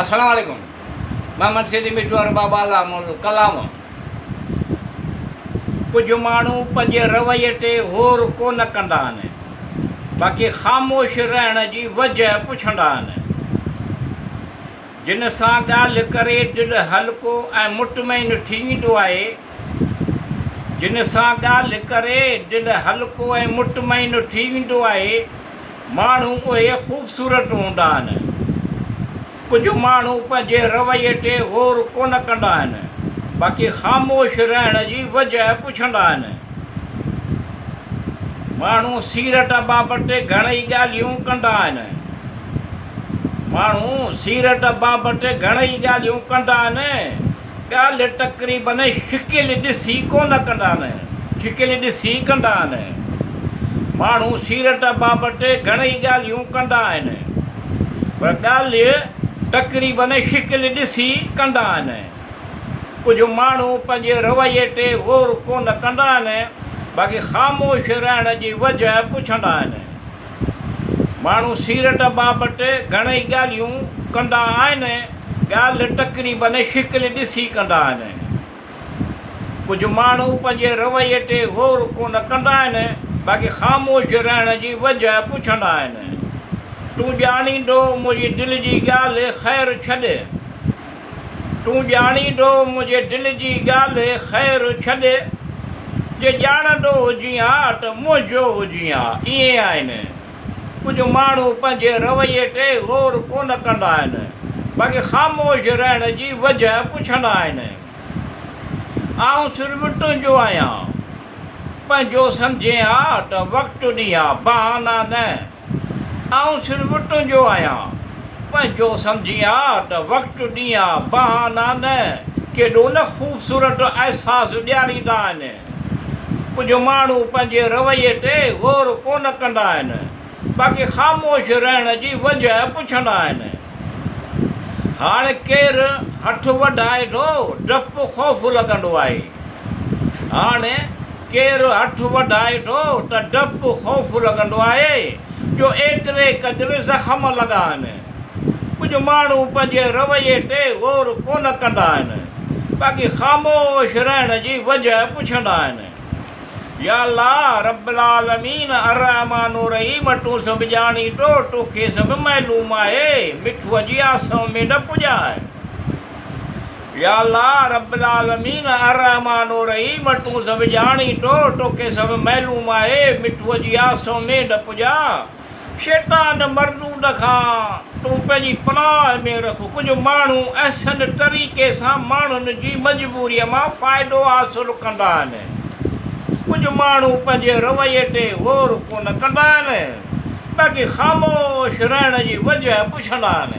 السلام عليڪم محمد سيدي مٺو ارباب علام الڪلام ڪجهه ماڻهو پنهنجي رويي تي غور ڪونه ڪندا آهن باقي خاموش رهڻ جي وجهه پڇندا آهن جن سان ڳالهه ڪري دل هلڪو ۽ مطمئن ٿي ويندو آهي جن سان ڳالهه ڪري دل هلڪو ۽ مطمئن ٿي ويندو آهي ماڻهو اهي خوبصورت هوندا آهن. ڪجهه ماڻهو پنهنجي رويي تي غور ڪونه ڪندا آهن، باقي خاموش رهڻ جي وجهه پڇندا آهن. ماڻهو سيرت بابت گهڻئي ڳالهيون ڪندا آهن. ماڻهو سيرت بابت گهڻئي ڳالهيون ڪندا آهن. ڳالهه تقريبن شڪل ڏسي ڪونه ڪندا آهن، شڪل ڏسي ڪندا آهن. ماڻهو سيرت بابت گهڻئي ڳالهيون ڪندا آهن، پر ڳالهه تقريبن شڪل ڏسي ڪندا آهن. ڪجهه ماڻهو پنهنجي رويي تي غور ڪونه ڪندا آهن، باقي خاموش رهڻ جي وجهه پڇندا آهن. ماڻهو سيرت بابت گهڻئي ڳالهيون ڪندا آهن، ڳالهه تقريبن شڪل ڏسي ڪندا آهن. ڪجهه ماڻهو پنهنجي رويي تي غور ڪونه ڪندا آهن، باقي خاموش رهڻ جي وجهه پڇندا آهن. تون ڄاڻيندو منهنجي دل جي ڳالهه خير ڇڏ. تون ڄاڻيندو منهنجي دل جي ڳالهه خير ڇڏ، جي ڄاڻندو هجين ها ته منهنجو هجين ها. ائين آهن. ڪجهه ماڻهو پنهنجي رويي تي غور ڪونه ڪندا آهن، باقي خاموش رهڻ جي وجهه پڇندا آهن. آئون صرف تنهنجو آهيان. پنهنجو سمجهين ها ته وقت ڏين ها، بهانا نه. آئون صرف تنهنجو آهيان. پنهنجو سمجهين ها ته وقت ڏين ها، بهانا نه. ڪيڏو نه خوبصورت احساس ڏياريندا آهن. ڪجهه ماڻهو پنهنجي رويي تي غور ڪونه ڪندا آهن، باقي خاموش رهڻ جي وجهه پڇندا آهن. هاڻ ڪير هٿ وڍائي ٿو، ڊپ خوف لڳندو آهي. هاڻ ڪير هٿ وڍائي ٿو ته ڊپ خوف لڳندو آهي جو ايتري قدر زخم لڳا آهن. ڪجهه ماڻهو پنهنجي رويي تي غور ڪونه ڪندا آهن، باقي خاموش رهڻ جي وجهه پڇندا آهن. يا الله رب العالمين الرحمٰن الرحيم تون سڀ ڄاڻين ٿو، توکي سڀ معلوم آهي، مٺوء جي آس اميد پڄاء. يا الله رب العالمين الرحمٰن الرحيم تون سڀ ڄاڻين ٿو، توکي سڀ معلوم آهي، مٺوء جي آس اميد پڄاء. شيطان مردود کان تون پنهنجي پناهه ۾ رک. ڪجهه ماڻهو احسن طريقي سان ماڻهن جي مجبوريء مان فائدو حاصل ڪندا آهن. ڪجهه ماڻهو پنهنجي رويي تي غور ڪونه ڪندا آهن، باقي خاموش رهڻ جي وجهه پڇندا آهن.